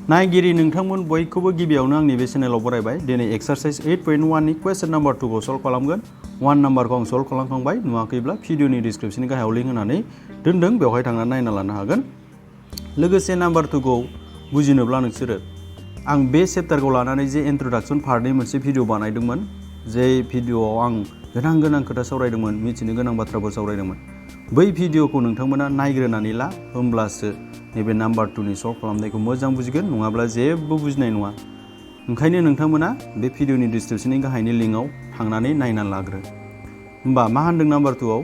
नायगिरि नोंथांमोन बयखौबो गिबियावनो आंनि बे चेनेलाव बरायबाय। दिनै एक्सारसाइज 8.1 नि क्वेश्चन नम्बर 2 खौ सल्व खालामगोन। 1 नम्बरखौ आं सल्व खालामखांबाय। नुवाखैब्ला भिडिअनि डिसक्रिप्शननि गाहायाव लिंक होनानै दोनदों, बेवहाय थांनानै नायना लानो हागोन। लोगोसे नम्बर 2 खौ बुजिनोब्ला नोंसोरो आं बे चेप्टारखौ लानानै जे इन्ट्रोडक्शन पार्टनि मोनसे भिडिअ बानायदोंमोन, जे भिडिअआव आं गोनां खोथा सावरायदोंमोन, मिथिनो गोनां बाथ्राफोर सावरायदोंमोन। बै भिडिअखौ नोंथांमोना नायग्रोनानै ला, होमब्लासो नैबे नम्बर 2 नि सल्व खालामनायखौ मोजां बुजिगोन, नङाब्ला जेबो बुजिनाय नङा। ओंखायनो नोंथांमोना बे भिडिअनि डिसक्रिप्शननि गाहायनि लिंकआव थांनानै नायना लाग्रो। होमबा मा होनदों नम्बर 2 आव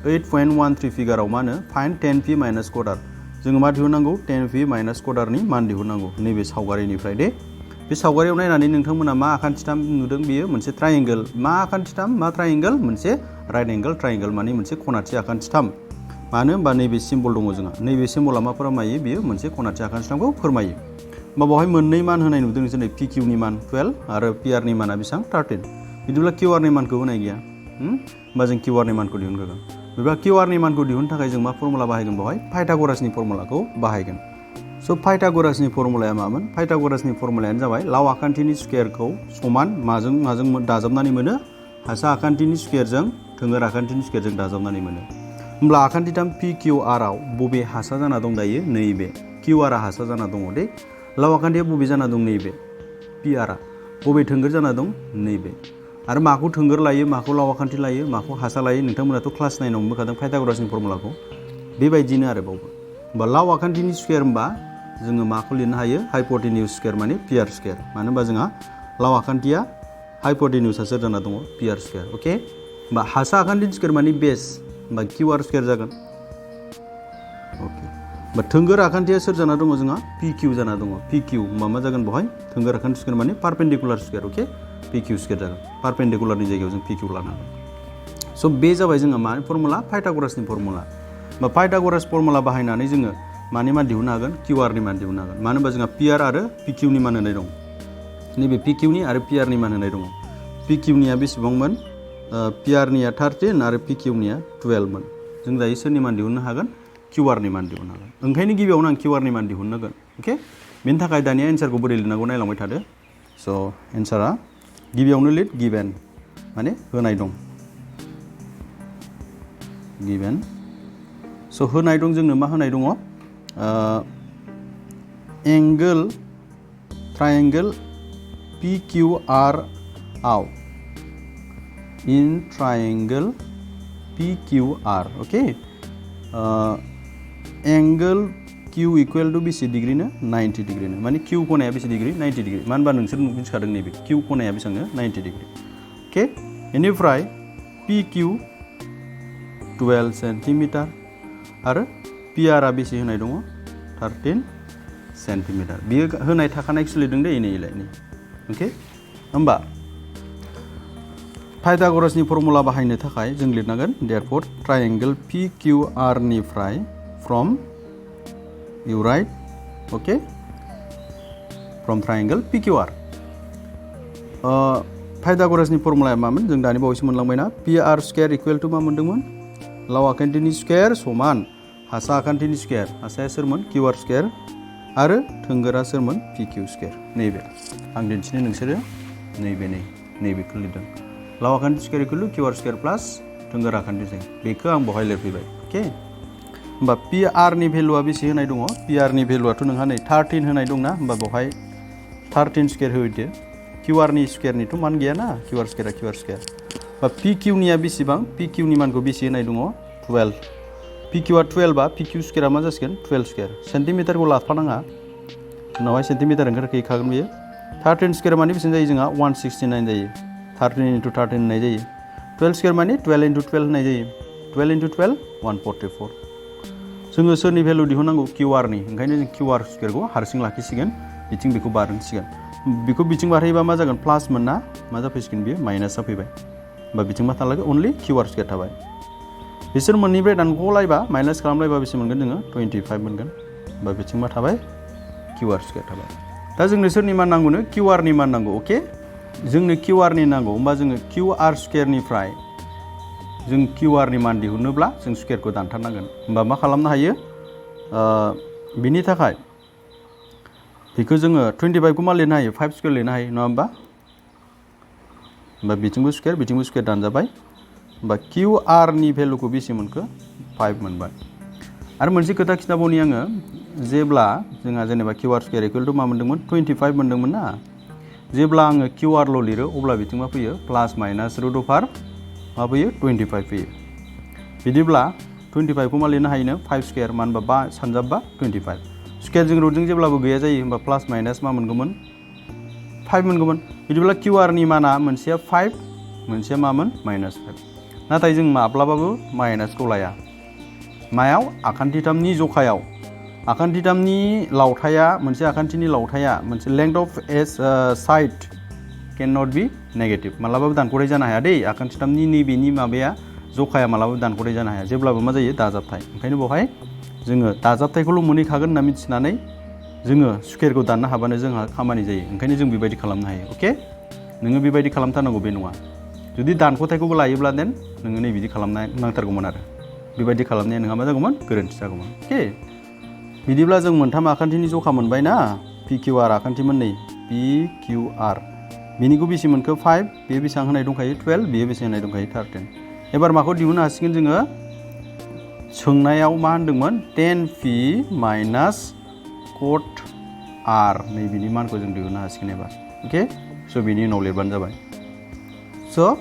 8.13 फिगाराव मा होनो फाइन्ड 10p माइनास क्वार्टार। जोङो मा दिहुननांगौ? 10p माइनास क्वार्टारनि मान दिहुननांगौ नैबे सावगारिनिफ्राय दे। बे सावगारियाव नायनानै नोंथांमोना मा आखान्थिथाम नुदों? बेयो मोनसे ट्रायंगल। मा आखान्थिथाम? मा ट्रायंगल? मोनसे राइट एंगल ट्रायंगल, माने मोनसे खनाथि आखान्थिथाम। मानो होनबा नैबे सिम्बल दङ जोंहा। नैबे सिम्बला मा फोरमायो? बेयो मोनसे खनाथि आखान्थिथामखौ फोरमायो। होमबा बेवहाय मोननै मान होनाय नुदों जों, PQ नि मान 12 आरो PR नि माना बेसेबां? 13। बिदिब्ला QR नि मानखौ होनाय गैया। होमबा जों QR नि मानखौ दिहुनग्रोगोन। बिदिब्ला QR नि मानखौ दिहुननो थाखाय जों मा फर्मुला बाहायगोन? बेवहाय पाइथागरासनि फर्मुलाखौ बाहायगोन। स' पाइथागरासनि फर्मुलाया मामोन? पाइथागरासनि फर्मुलायानो जाबाय लाव आखान्थिनि स्कुवेरखौ समान माजों दाजाबनानै मोनो? हासा आखान्थिनि स्कुवेरजों थोंगोर आखान्थिनि स्कुवेरजों दाजाबनानै मोनो। होमब्ला आखान्थिथाम PQR आव बबे हासा जाना दं दायो? नैबे QR आ हासा जाना दङ दे। लाव आखान्थिया बबे जाना दं? नैबे PR आ। बबे थोंगोर जाना दं? नैबे। आरो माखौ थोंगोर लायो, माखौ लाव आखान्थि लायो, माखौ हासा लायो? नोंथांमोनाथ' क्लास 9 आव मोनबोखादों पाइथागरासनि फर्मुलाखौ। बेबायदिनो आरो बावबो। होमबा लाव आखान्थिनि स्कुवेर होमबा जोङो माखौ लिरनो हायो? हाइपटेनिउस स्कुवेर माने PR स्कुवेर। मानो होनबा जोंहा लाव आखान्थिया हाइपटेनिउसआ सोर जाना दङ? PR square. अके। होमबा हासा आखान्थिनि स्कुवेर माने बेस, होमबा QR स्कुवेर जागोन। अके। होमबा थोंगोर आखान्थिया सोर जाना दङ जोंहा? PQ जाना दङ। PQ होमबा मा जागोन बेवहाय? थोंगोर आखान्थि स्कुवेर माने पारपेन्डिकुलार स्कुवेर। अके। PQ स्कुवेर जागोन। पारपेन्डिकुलारनि जायगायाव जों PQ लानो हागोन। स' बे जाबाय जोंहा मानि फर्मुला? पाइथागरासनि फर्मुला। होमबा पाइथागरास फर्मुला बाहायनानै जोङो मानि मान दिहुननो हागोन? QR नि मान दिहुननो हागोन। मानो होनबा जोंहा PR आरो PQ नि मान होनाय दं। नैबे PQ नि आरो PR नि मान होनाय दङ। PQ निया बेसेबांमोन? PR निया 13 आरो PQ निया 12 मोन। जों दायो सोरनि मान दिहुननो हागोन? QR नि मान दिहुननो हागोन। ओंखायनो गिबियावनो आं QR नि मान दिहुननांगोन। अके। बेनि थाखाय दानिया एन्सारखौ बोरै लिरनांगौ नायलांबाय थादो। स' एन्सारा गिबियावनो लिर गिभेन, माने होनाय दं। गिभेन। स' होनाय दं जोंनो मा होनाय दङ? एंगोल ट्रायंगल PQR आव in triangle PQR, okay, angle Q equal to बेसे डिग्रीनो? 90 डिग्रीनो। माने Q खनाया बेसे डिग्री? 90 डिग्री। मानो होनबा नोंसोर मिथिखादों नैबे Q खनाया बेसेबां? 90 डिग्री। ओके। बेनिफ्राय PQ 12 सेन्टिमिटार आरो PR आ बेसे होनाय दङ? 13 सेन्टिमिटार। बियो होनाय थाखानायखौसो लिरदों दे नै। ओके। होमबा पाइथागरासनि फर्मुला बाहायनो थाखाय जों लिरनांगोन देयरफर ट्रायंगल PQR निफ्राय from you right, okay, from triangle PQR। पाइथागरासनि फर्मुलाया मामोन? जों दानि बावैसो मोनलांबायना? PR स्कुवेर इक्वल टू मा मोनदोंमोन? लाव आखान्थिनि स्कुवेर समान हासा आखान्थिनि स्कुवेर। हासाया सोरमोन? QR स्कुवेर आरो थोंगोरा सोरमोन? PQ square. नैबे आं दिन्थिनो, नोंसोरो नैबेखौ लिरदों। लाव आखान्थि square equal to QR square plus थोंगोर आखान्थिजों। बेखौ आं बेवहाय लिरफैबाय। अके। होमबा PR नि भेलुआ बेसे होनाय दङ? PR नि भेलुआथ' नोंहा नै 13 होनाय दंना? होमबा बेवहाय 13 स्कुवेर होदो। QR नि स्कुवेरनिथ' मान गैयाना? QR स्कुवेरा QR square. बा PQ निया बेसेबां? PQ नि मानखौ बेसे होनाय दङ? 12। PQ आ 12 बा PQ स्कुवेरा मा जासिगोन? 12 स्कुवेर। सेन्टिमिटारखौ लाफानाङा, उनावहाय सेन्टिमिटार ओंखारहैखागोन बेयो। 13 स्कुवेर माने बेसेबां जायो जोंहा? 169 जायो। 13 into 13 होननाय जायो। 12 स्कुवेर माने 12 into 12 होननाय जायो। 12 into 12 144। जोङो सोरनि भेलु दिहुननांगौ? QR नि। ओंखायनो जों QR स्कुवेरखौ हारसिं लाखिसिगोन, बिथिं बेखौ बारहोसिगोन। बेखौ बिथिं बारहोयोबा मा जागोन? प्लास मोन ना? मा जाफैसिगोन बेयो? माइनास जाफैबाय। होमबा बिथिं मा थालांगोन? अनलि QR स्कुवेर थाबाय। बिसोर मोननैनिफ्राय दानख'लायबा माइनास खालामलायबा बेसे मोनगोन जोङो? 25 मोनगोन। होमबा बिथिं मा थाबाय? QR स्कुवेर थाबाय। दा जोंनो सोरनि मान नांगौनो? QR नि मान नांगौ। अके। जोंनो QR नि नांगौ। होमबा जोङो QR स्कुवेरनिफ्राय जों QR नि मान दिहुनोब्ला जों स्कुवेरखौ दानथारनांगोन। होमबा मा खालामनो हायो? बिनि थाखाय बेखौ जोङो 25 खौ मा लिरनो हायो 5 स्क्वायर लिरनो हायो नङा होमबा बिथिंबो स्क्वायर दानजाबाय होमबा QR नि भेलुखौ बेसे मोनखो 5 मोनबाय आरो मोनसे खोथा खिथाबावनि आङो जेब्ला जोंहा जेनेबा QR स्क्वायर इकुवेल टु मा मोनदोंमोन 25 मोनदोंमोन ना जेब्ला आङो QR ल' लिरो अब्ला बिथिं मा फैयो प्लास माइनास रुट अभार मा फैयो 25 फैयो बिदिब्ला 25 खौ मा लिरनो हायोनो 5 स्क्वायर मानो होनबा 5 सानजाबबा 25 स्क्वायरजों रुटजों जेब्लाबो गैया जायो होमबा प्लास माइनास मा मोनगौमोन 5 मोनगौमोन बिदिब्ला QR नि माना मोनसेया 5 मोनसेया मामोन माइनास 5 नाथाय जों माब्लाबाबो माइनासखौ लाया मायाव आखान्थिथामनि जखायाव आखान्थिथामनि लावथाया मोनसे आखान्थिनि लावथाया मोनसे length of its side can not be negative मालाबाबो दानख'थाय जानो हाया दै आखान्थिथामनि नैबेनि माबाया जखाया मालाबाबो दानख'थाय जानो हाया जेब्लाबो मा जायो दाजाबथाय ओंखायनो बेवहाय जोङो दाजाबथायखौल' मोनहैखागोन होनना मिथिनानै जोङो स्क्वायरखौ दाननो हाबानो जोंहा खामानि जायो ओंखायनो जों बेबायदि खालामनो हायो अके नोङो बेबायदि खालामथारनांगौ बे नङा जुदि दानख'थायखौबो लायोब्ला देन नोङो नै बिदि खालामनाय नांथारगौमोन आरो बेबायदि खालामनाया नोंहा मा जागौमोन गोरोन्थि जागौमोन अके बिदिब्ला जों मोनथाम आखान्थिनि जखा मोनबाय ना PQR आखान्थि मोननै PQR बिनिखौ बेसे मोनखो 5 बे बेसेबां होनाय दंखायो 12 बेयो बेसे होनाय दंखायो 13 एबार माखौ दिहुननो हासिगोन जोङो सोंनायाव मा होनदोंमोन 10p माइनास कट R नै बिनि मानखौ जों दिहुननो हासिगोन एबार अके स' बिनि उनाव लिरबानो जाबाय स'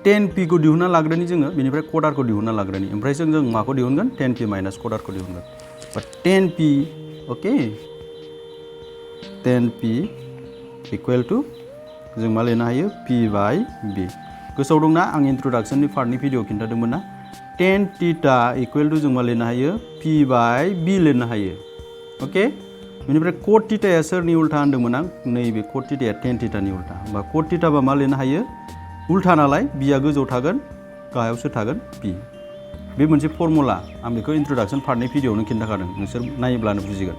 10p खौ दिहुनना लाग्रोनि जोङो बेनिफ्राय कट R खौ दिहुनना लाग्रोनि ओमफ्रायसो जों माखौ दिहुनगोन 10p माइनास कट R खौ दिहुनगोन बा 10p अके 10p इकुवेल टु जों मा लिरनो हायो p बाय b गोसोआव दंना आं इन्ट्रडक्सननि पार्टनि भिडिअ खिन्थादोंमोन ना tan थीटा इकुवेल टु जों मा लिरनो हायो p बाय b लिरनो हायो अके बेनिफ्राय कट थीटाया सोरनि उल्था होनदोंमोन आं नैबे कट थीटाया tan थीटानि उल्था होमबा कट थीटा बा मा लिरनो हायो उल्था नालाय बिया गोजौआव थागोन गाहायावसो थागोन p बे मोनसे फर्मुला आं बेखौ इन्ट्रडक्सन पार्टनि भिडिअआवनो खिन्थाखादों नोंसोर नायोब्लानो बुजिगोन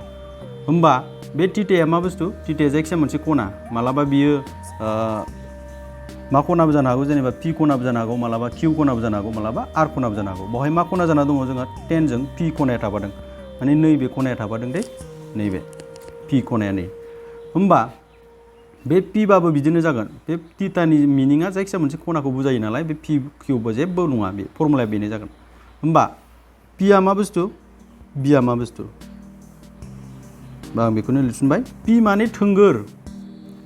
होमबा बे थीटाया मा बुस्थु थीटाया जायखिजाया मोनसे खना मालाबा बियो मा खनाबो जानो हागौ जेनेबा p खनाबो जानो हागौ मालाबा q खनाबो जानो हागौ मालाबा r खनाबो जानो हागौ बेवहाय मा खना जाना दङ जोंहा 10 जों p खनाया थाफादों माने नैबे खनाया थाफादों दे नैबे p खनाया नै होमबा बे p बाबो बिदिनो जागोन बे थीटानि मिनिङा जायखिजाया मोनसे खनाखौ बुजायो नालाय बे p q बो जेबो नङा बे फर्मुलाया बेनो जागोन होमबा p आ मा बुस्थु b आ मा बुस्थु बा आं बेखौनो लिरफिनबाय p माने थोंगोर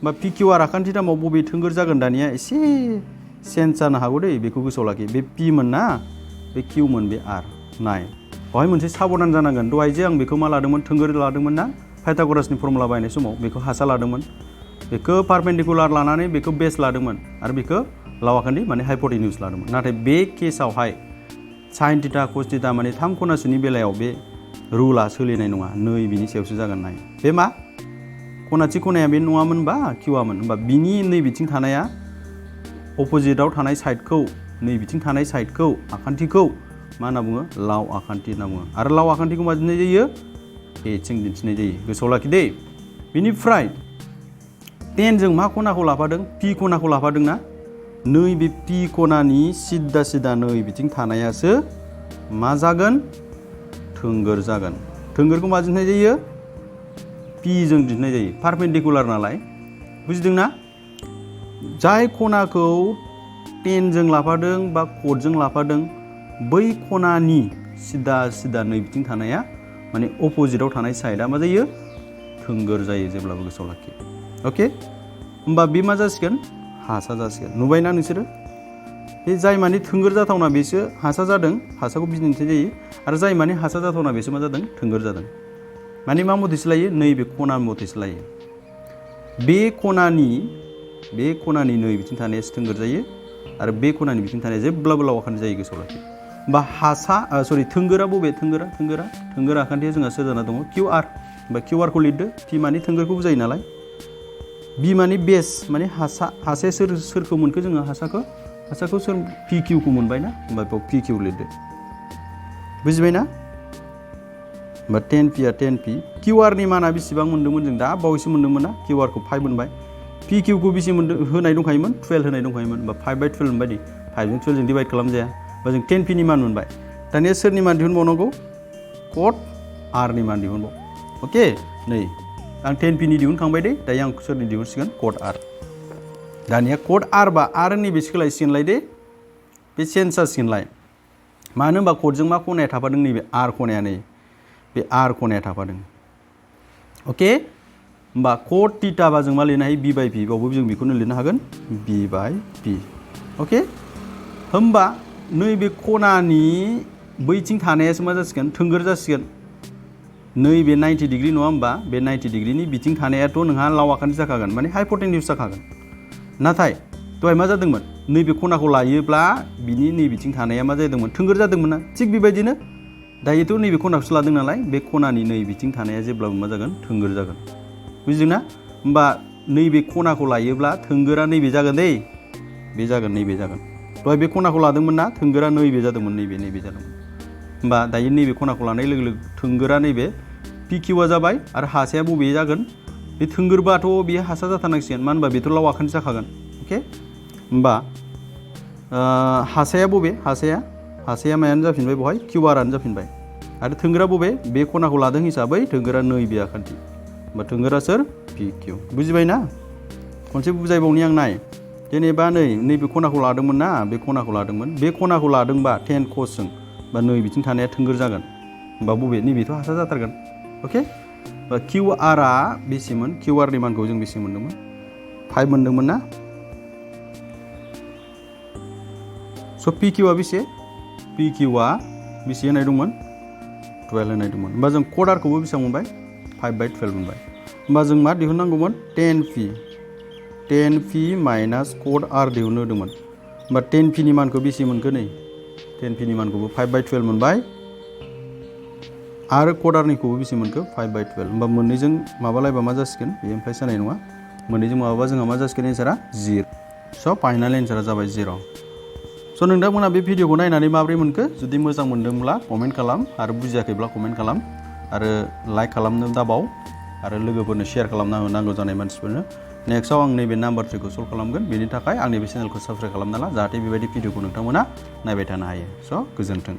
बा PQR आखान्थिथामाव बबे थोंगोर जागोन दानिया एसे सेन्स जानो हागौ दे बेखौ गोसोआव लाखि बे p मोन ना बे q मोन बे r नाय बेवहाय मोनसे साबधान जानांगोन दहाय जे आं बेखौ मा लादोंमोन थोंगोर लादोंमोन ना पाइथागरासनि फर्मुला बायनाय समाव बेखौ हासा लादोंमोन बेखौ पारपेन्डिकुलार लानानै बेखौ बेस लादोंमोन आरो बेखौ लाव आखान्थि माने हाइपटेन्यूज लादोंमोन नाथाय बे केसावहाय साइन थीटा कस थीटा माने 3 खनासोनि बेलायाव बे रुला सोलिनाय नङा नै बिनि सायावसो जागोन नाय बे मा खनाथि खनाया बे नङामोनबा किउआमोन होमबा बिनि नै बिथिं थानाया अपोजिटआव थानाय साइडखौ नै बिथिं थानाय साइडखौ आखान्थिखौ मा होनना बुङो लाव आखान्थि होनना बुङो आरो लाव आखान्थिखौ मा दिन्थिनाय जायो एजों दिन्थिनाय जायो गोसोआव लाखि दे बेनिफ्राय 10 जों मा खनाखौ लाफादों p खनाखौ लाफादों ना नै बे p खनानि सिदा सिदा नै बिथिं थानायासो मा जागोन थोंगोर जागोन थोंगोरखौ मा दिन्थिनाय जायो p जों दिन्थिनाय जायो पारपेन्डिकुलार नालाय बुजिदोंना जाय खनाखौ 10 जों लाफादों बा कटजों लाफादों बै खनानि सिदा सिदा नै बिथिं थानाया माने अपोजिटआव थानाय साइडआ मा जायो थोंगोर जायो जेब्लाबो गोसोआव लाखि अके होमबा बे मा जासिगोन हासा जासिगोन नुबायना नोंसोरो बे जाय माने थोंगोर जाथावना बेसो हासा जादों हासाखौ बिदिन्थिनाय जायो आरो जाय माने हासा जाथावना बेसो मा जादों थोंगोर जादों माने मा मथेसो लायो नैबे खना मथेसो लायो बे खनानि नै बिथिं थानाया थोंगोर जायो आरो बे खनानि बिथिं थानाया जेब्लाबो लाव आखान्थि जायो गोसोआव लाखि होमबा थोंगोरा बबे थोंगोर आखान्थिया जोंहा सोर जाना दङ QR होमबा QR खौ लिरदो p माने थोंगोरखौ बुजायो नालाय b माने बेस माने हासाया सोरखौ मोनखो जोङो हासाखौ सोर PQ खौ मोनबाय ना होमबा बेयाव PQ लिरदो बुजिबायना होमबा 10p आ 10p QR नि माना बेसेबां मोन्दोंमोन जों दा बावैसो मोन्दोंमोन ना QR खौ 5 मोनबाय PQ खौ बेसे मोन्दों होनाय दंखायोमोन 12 होनाय दंखायोमोन होमबा 5/12 मोनबाय दि 5 जों 12 जों डिभाइड खालामजाया होमबा जों 10p नि मान मोनबाय दानिया सोरनि मान दिहुनबावनांगौ कट R नि मान दिहुनबाव अके नै आं 10p नि दिहुनखांबाय दे दायो आं सोरनि दिहुनसिगोन कड r दानिया कड r बा r नि बे सोलायसिगोनलाय दे बे चेन्ज जासिगोनलाय मानो होनबा कडजों मा खनाया थाफादों नैबे r खनाया नै बे r खनाया थाफादों अके होमबा कड थीटा बा जों मा लिरनो हायो b बाय p बावबो जों बेखौनो लिरनो हागोन b बाय p अके होमबा नैबे खनानि बैथिं थानायासो मा जासिगोन थोंगोर जासिगोन नैबे 90 डिग्री नङा होमबा बे 90 डिग्रीनि बिथिं थानायाथ' नोंहा लावाखान्थि जाखागोन माने हाइपोटेन्यूस जाखागोन नाथाय दहाय मा जादोंमोन नैबे खनाखौ लायोब्ला बिनि नैबिथिं थानाया मा जादोंमोन थोंगोर जादोंमोन ना थिग बेबायदिनो दायोथ' नैबे खनाखौसो लादों नालाय बे खनानि नैबिथिं थानाया जेब्लाबो मा जागोन थोंगोर जागोन बुजिदोंना होमबा नैबे खनाखौ लायोब्ला थोंगोरा नैबे जागोन दै बे जागोन नैबे जागोन दहाय बे खनाखौ लादोंमोन ना थोंगोरा नैबे जादोंमोन नैबे जादोंमोन होमबा दायो नैबे खनाखौ लानाय लोगो लोगो थोंगोरा नैबे PQआ जाबाय आरो हासाया बबे जागोन बे थोंगोरबाथ' बेयो हासा जाथारनांसिगोन मानो होनबा बेथ' लाव आखान्थि जाखागोन अके होमबा हासाया बबे हासाया मायानो जाफिनबाय बेवहाय QRआनो जाफिनबाय आरो थोंगोरा बबे बे खनाखौ लादों हिसाबै थोंगोरा नैबे आखान्थि होमबा थोंगोरा सोर PQ बुजिबाय ना खनसे बुजायबावनि आं नाय जेनेबा नैबे खनाखौ लादोंमोन ना बे खनाखौ लादोंबा 10 cosजों बा नैबिथिं थानाया थोंगोर जागोन होमबा बबे नैबेथ' हासा जाथारगोन अके QRआ बेसेमोन QRनि मानखौ जों बेसे मोन्दोंमोन 5 मोन्दोंमोन ना स' PQआ बेसे PQआ बेसे होनाय दंमोन 12 होनाय दंमोन होमबा जों कड rखौबो बेसेबां मोनबाय 5/12 मोनबाय होमबा जों मा दिहुननांगौमोन 10p माइनास कड r दिहुननो होदोंमोन होमबा 10p नि मानखौ बेसे मोनखो नै 10p नि मानखौबो 5/12 मोनबाय आरो कड r निखौबो बेसे मोनखो 5/12 होमबा मोननैजों माबालायबा मा जासिगोन बे इमप्लाइस जानाय नङा मोननैजों माबाबा जोंहा मा जासिगोन एन्सारा 0 स' फाइनाल एन्सारा जाबाय 0 स' नोंथांमोना बे भिडिअखौ नायनानै माबोरै मोनखो जुदि मोजां मोनदोंब्ला कमेन्ट खालाम आरो बुजियाखैब्ला कमेन्ट खालाम आरो लाइक खालामनो दाबाव आरो लोगोफोरनो शेयार खालामना होनांगौ जानाय मानसिफोरनो नेक्स्टआव आं नैबे नाम्बार 3खौ सल्भ खालामगोन बेनि थाखाय आंनि बे चेनेलखौ साबस्क्राइब खालामना ला जाहाथे बेबायदि भिडिअखौ नोंथांमोना नायबाय थानो हायो स' गोजोन्थों